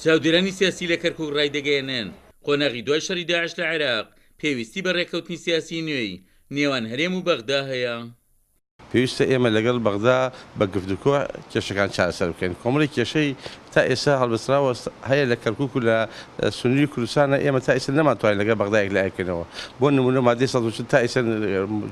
چاودێرانی سیاسی لە کەرکوک ڕایدەگەیەنن، قۆناغی دوای شەڕی داعش لە عێراق پێویستی بە ڕێککەوتنی سیاسی نوێی نێوان هەرێم و بەغدا هەیە. پێویستە ئێمە لەگەڵ بەغدا بە گفتوگۆ کێشەکان چارەسەر بکەین. کۆمەڵێک کێشەی تا ئێستا هەڵبەستراوە هەیە لە کەرکوک و لە سنووری کوردستانە، ئێمە تا ئێستا نەمانتوانی لەگەڵ بەغدا یەکلایی بکەینەوە. بۆ نموونە مادەی 140 تا ئێستا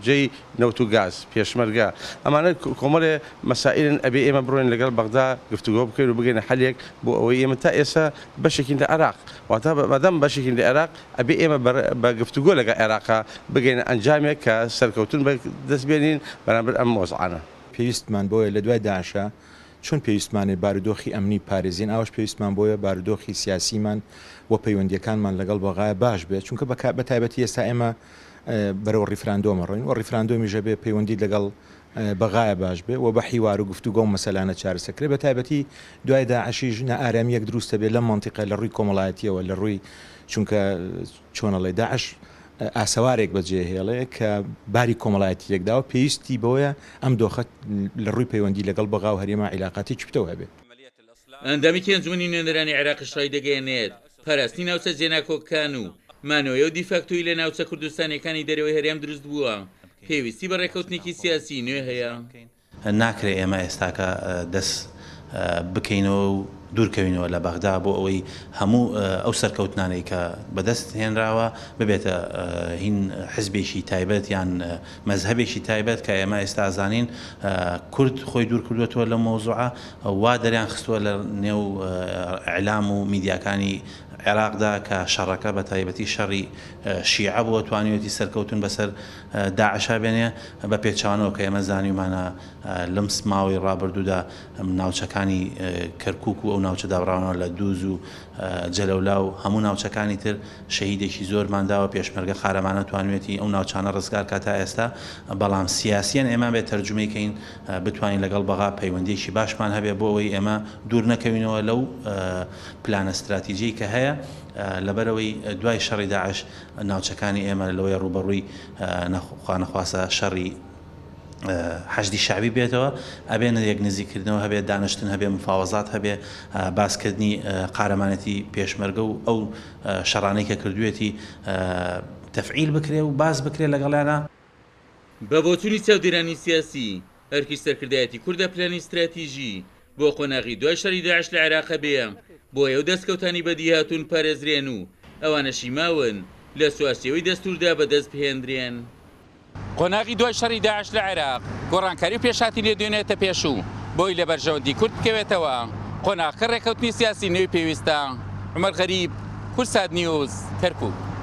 جێی نەوت و گاز، پێشمەرگە، ئەمانە کۆمەڵێ مەسائیلن ئەبێ ئێمە بڕۆین لەگەڵ بەغدا گفتوگۆ بکەین و بگەینە حەلێک بۆ ئەوەی ئێمە تا ئێستا بەشێکین لە عێراق، واتە مادام بەشێکین لە عێراق ئەبێ ئێمە بە گفتوگۆ لەگەڵ عێراقا بگەینە ئەنجامێک کە سەرکەوتن بە دەست بێنین بەرامبەر ئەم وەزعانە. پێویستمان بۆیە لە دوای داعشا چۆن پێویستمانێ بارودۆخی ئەمنی بپارێزین ئاوەش پێویستمان بۆیە بارودۆخی سیاسیمان و پەیوەندیەکانمان لەگەڵ بەغایە باش بێت چونکە بە تایبەتی ئێستا ئێمە بەرەو ڕیفراندۆمە ڕۆین و ڕیفراندۆمیش ئەبێ پەیوەندی لەگەڵ بەغایە باش بێ و بە حیوار و گفتوگۆ و مەسەلانە چارەسەر کرێ بە تایبەتی دوای داعشیش نائارامییەک دروست دەبێ لەم مەنتیقە لە ڕووی کۆمەڵایەتییەوە لە ڕووی چونکە چۆنەڵێ داعش ئاسەوارێک بەجێ هێڵێ کە باری کۆمەڵایەتی تێکداوە پێویستی بەوەیە ئەم دۆخە لە ڕووی پەیوەندی لەگەڵ بەغا و هەرێما عیلاقاتێکی پتەو هەبێ. ئەندامێکی ئەنجومەنی نوێنەرانی عێراقیش ڕایدەگەیەنێت، پاراستنی ناوچە جێناکۆکەکان و مانەوەی ئەو دیفاکتۆی لە ناوچە کوردستانییەکانی دەرەوەی هەرێم دروستبووە، پێویستی بە ڕێککەوتنێکی سیاسیی نوێ هەیە. ناکرێ ئێمە ئێستاکە دەست بکەینەوە و دوورکەوینەوە لە بەغدا بۆ ئەوەی هەموو ئەو سەرکەوتنانەی کە بەدەست هێنراوە ببێتە هین حزبێکی تایبەت یان مەزهەبێکی تایبەت کە ئێمە ئێستا ئەزانین کورد خۆی دوور کردووەتەوە لەم مەوزوعە وا دەریان خستووە لە نێو ئیعلام و میدیاکانی عێراقدا کە شەڕەکە بە تایبەتی شەڕی شیعە بووە توانیوێتی سەرکەوتن بەسەر داعشا بێنێ بە پێچەوانەوە کە ئێمە زانیومانە لەم ماوەی ڕابردوودا ناوچەکانی کەرکوک و ئەو ناوچە دابڕاوانەوە لە دووز و جەلەولا و هەموو ناوچەکانی تر شەهیدێکی زۆرمان داوە، پێشمەرگە قارەمانە توانویەتی ئەو ناوچانە ڕزگار کا تا ئێستا، بەڵام سیاسیەن ئێمە بێ تەرجومەی کەین بتوانین لەگەڵ بەغا پەیوەندیەکی باشمان هەبێ بۆ ئەوەی ئێمە دوور نەکەوینەوە لەو پلانە ستراتیجیەی کە هەیە لەبەرئەوەی دوای شەڕی داعش ناوچەکانی ئێمە لەوەیە ڕووبەڕووی خوانەخواستە شەڕی حەشدی شەعبی بێتەوە، ئەبێ یەک نزیککردنەوە هەبێ، دانشتن هەبێ، مفاوەزات هەبێ، باسکردنی قارەمانێتی پێشمەرگە و ئەو شەڕانەی کە کردوویەتی تەفعیل بکرێ و باس بکرێ لەگەڵیانا. بە بۆچوونی چاودێرانی سیاسی، ئەرکی سەرکردایەتی کوردە پلانی ستراتیژی بۆ قۆناغی دوای شەڕی داعش لە عێراق هەبێ، بۆیە ئەو دەستکەوتانەی بەدیهاتوون پارێزرێن و ئەوانەشی ماون لە چوارچێوەی دەستووردا بەدەست بهێندرێن. قۆناغی دوای شەڕی داعش لە عێراق گۆڕانکاری و پێشهاتی لێ دێنێتە پێش و بۆی لە بەرژەوەندی کورد بکەوێتەوە، قۆناغەکە ڕێککەوتنی سیاسی نوێی پێویستە. عومەر غەریب، کوردسات نیوز، کەرکوک.